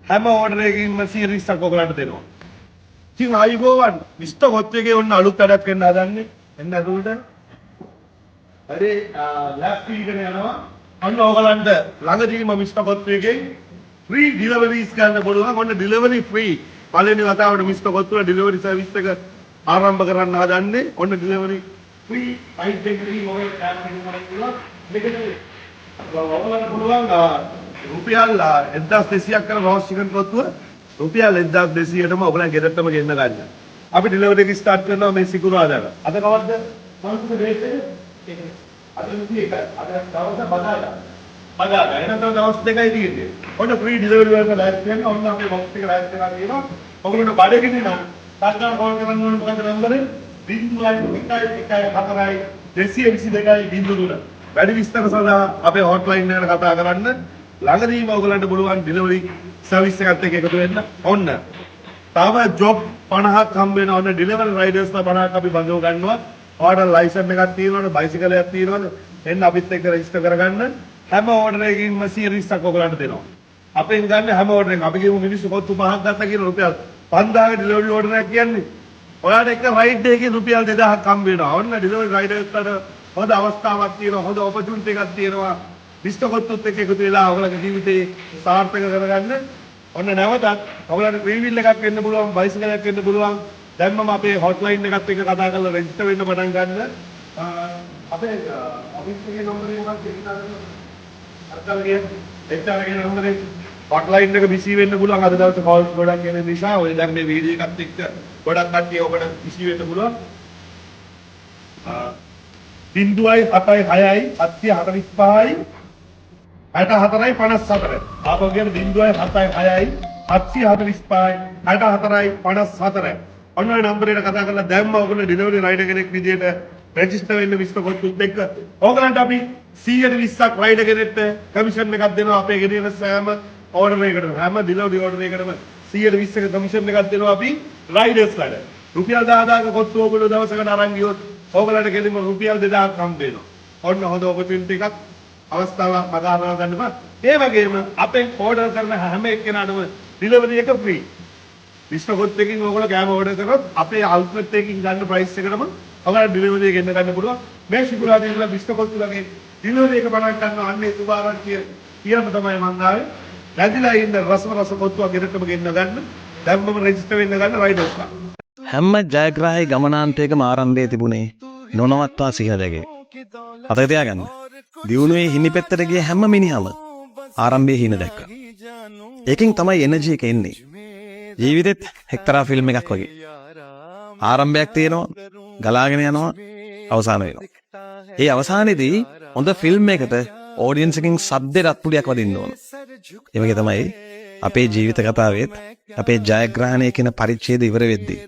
හැම ඕඩර් එකකින්ම 120ක් ඔයගලන්ට දෙනවා. ඉතින් ආයුබෝවන්, මිස්ටර් කොත්තු එකේ ඔන්න අලුත් වැඩක් වෙන්න හදන්නේ. එන්න ඇතුළට. හරි, ලැප් වීගෙන යනවා. ඔන්න ඔයගලන්ට ළඟදීම මිස්ටර් කොත්තු එකෙන් ෆ්‍රී ඩිලිවරිස් ගන්න පුළුවන්. ඔන්න ඩිලිවරි ෆ්‍රී. පළවෙනි වතාවට මිස්ටර් කොත්තු වල ඩිලිවරි සර්විස් එක ආරම්භ කරන්න හදන්නේ. ඔන්න ඩිලිවරි ෆ්‍රී, රයිඩ් එක ෆ්‍රී, මොබයිල් කෑම ගෙන්න පුළුවන්. මේක නෙවෙයි. ඔයගලන්ට පුළුවන් රුපියල් 1200ක් කරන රෝස් චිකන් කොත්තුව රුපියල් 1200ටම ඔයගලන් ගෙදරටම ගෙන්න ගන්න. අපි ඩිලිවරි එක ස්ටාර්ට් කරනවා මේ සිකුරාදාට. අද කවද්ද? මොකක්ද ඩේට් එක? අද 21. අද දවස බදාදා. බදාදා. එහෙනම් තව දවස් 2යි තියෙන්නේ. ඔන්න ෆ්‍රී ඩිලිවරි වලට ලෑස්ති වෙන්න. ඔන්න අපේ බොක්ස් එක ලෑස්ති වෙලා තියෙනවා. ඔයගොල්ලන්ට බඩගිනි නම් ටක් ගාලා කෝල් කරන්න ඕනේ. මොකද්ද නම්බරේ? 0.114 222 03. වැඩි විස්තර සඳහා අපේ හොට්ලයින් එකට කතා කරන්න. ළඟදීම ඔයගලන්ට පුළුවන් ඩිලිවරි සර්විස් එකත් එක්ක එකතු වෙන්න. ඔන්න තව ජොබ් 50ක් හම්බ වෙනවා. ඔන්න ඩිලිවරි රයිඩර්ස්ලා 50ක් අපි බඳව ගන්නවා. ඔයාලට ලයිසන් එකක් තියෙනවද? බයිසිකලයක් තියෙනවද? එන්න අපිත් එක්ක රෙජිස්ටර් කරගන්න. හැම ඕඩර් එකකින්ම 120ක් ඔයගලන්ට දෙනවා. අපෙන් ගන්න හැම ඕඩර් එකක්ම, අපි කියමු මිනිස්සු කොත්තු පහක් ගත්තා කියලා, රුපියල් 5000ක ඩිලිවරි ඕඩර් එකක් කියන්නේ. ඔයාලට එක රයිඩ් එකකින් රුපියල් 2000ක් හම්බ වෙනවා. ඔන්න ඩිලිවරි රයිඩර්ස්ලාට හොඳ අවස්ථාවක් තියෙනවා. හොඳ ඔපචුනිටි එකක් තියෙනවා. මිස්ටර් කොත්තුත් එක්ක එකතු වෙලා ඔයගලගේ ජීවිතේ සාර්ථක කරගන්න. ඔන්න නැවතත් ඔයගලන්ට ත්‍රී වීල් එකක් වෙන්න පුළුවන්, බයිසිකලයක් වෙන්න පුළුවන්. දැන්මම අපේ හොට්ලයින් එකත් එක්ක කතා කරලා රෙජිස්ටර් වෙන්න පටන් ගන්න. අපේ ඔෆිස් එකේ නම්බරේ මොකක්ද කියලා අත්දැක කියන්නේ? HR එකේ නම්බරේ. හොට්ලයින් එක බිසි වෙන්න පුළුවන් අද දවසේ කෝල්ස් ගොඩක් එන නිසා. ඔය දැන් මේ වීඩියෝ එකත් එක්ක ගොඩක් කට්ටිය ඔකට බිසි වෙන්න පුළුවන්. 0.76යි 745යි 64යි 54. ආපහු කියන්නේ 0.76යි 745යි 64යි 54. ඔන්න ඔය නම්බරයට කතා කරලා දැන්ම ඔයගොල්ලෝ ඩිලිවරි රයිඩර් කෙනෙක් විදියට රෙජිස්ටර් වෙන්න මිස්ටර් කොත්තුත් එක්ක. ඕගලන්ට අපි 120ක් රයිඩර් කෙනෙක්ට කමිෂන් එකක් දෙනවා. අපේ ගෙනියන සෑම ඕඩර් එකකටම, හැම ඩිලිවරි ඕඩර් එකකටම 120ක කමිෂන් එකක් දෙනවා අපි රයිඩර්ස්ලාට. රුපියල් 10,000ක කොත්තු ඕගොල්ලෝ දවසකට අරන් ගියොත් ඕගලන්ට කෙලින්ම රුපියල් 2000ක් හම්බ වෙනවා. ඔන්න හොඳ ඔපචුනිටි එකක්, අවස්ථාවක් මග හරවා ගන්න බෑ. ඒ වගේම අපෙන් ඕඩර් කරන හැම එක්කෙනාටම ඩිලිවරි එක ෆ්‍රී. මිස්ටර් කොත්තු එකකින් ඕගොල්ලෝ කෑම ඕඩර් කරොත් අපේ අවුට්ලට් එකකින් ගන්න ප්‍රයිස් එකටම ඔයාලට ඩිලිවරි එක ගෙන්න ගන්න පුළුවන්. මේ සිකුරාදා ඉඳලා මිස්ටර් කොත්තු ළඟේ ඩිලිවරි එක පටන් ගන්නවා. අන්නේ සුභාරංචිය කියන්න තමයි මං ආවේ. රැඳිලා ඉන්න, රසම රස කොත්තුවක් ගෙදරටම ගෙන්න ගන්න. දැන්මම රෙජිස්ටර් වෙන්න ගන්න රයිඩර්ස්ලා. හැම ජයග්‍රාහී ගමනාන්තයකම ආරම්භය තිබුණේ නොනවත්වා සිහින දැගේ. මතක තියාගන්න. දියුණුවේ හිමි පැත්තට ගිය හැම මිනිහම ආරම්භයේ හීන දැක්කා. ඒකෙන් තමයි එනර්ජි එක එන්නේ. ජීවිතෙත් එක්තරා ෆිල්ම් එකක් වගේ. ආරම්භයක් තියෙනවා, ගලාගෙන යනවා, අවසාන වෙනවා. ඒ අවසානයේදී හොඳ ෆිල්ම් එකකට ඔඩියන්ස් එකකින් සද්දේ රත්පුඩියක් වදින්න ඕන. ඒ වගේ තමයි අපේ ජීවිත කතාවෙත් අපේ ජයග්‍රහණය කියන පරිච්ඡේද ඉවර වෙද්දී